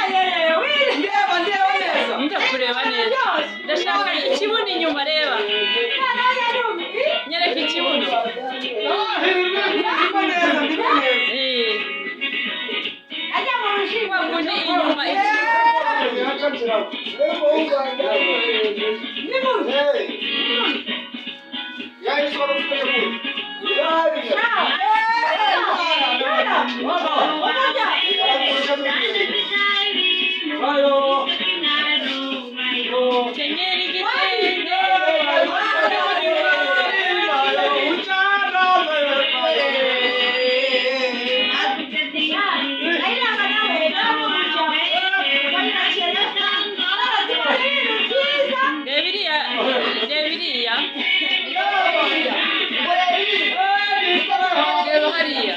Ndeba, ndeba neza. Njya kureba neza, ndashaka ikibuno inyuma. Reba, nyereka ikibuno. Ndeba neza, ndeba neza. Eh, kwa kundi inyuma ikibuno. Kenyera igitenge. Reba iriya, reba iriya, reba hariya.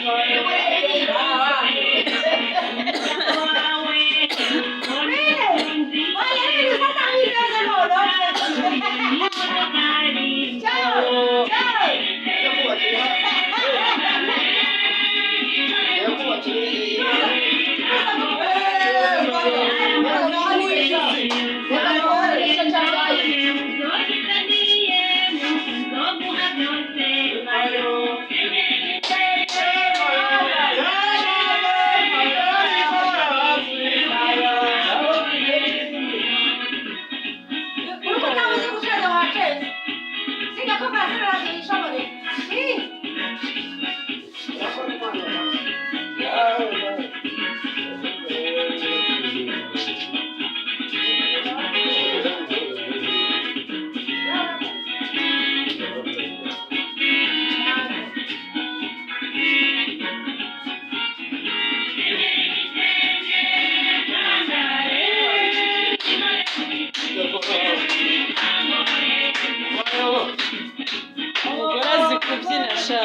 Umugore azi kubyina sha.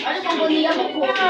Ariko ngo ni iyamukunda.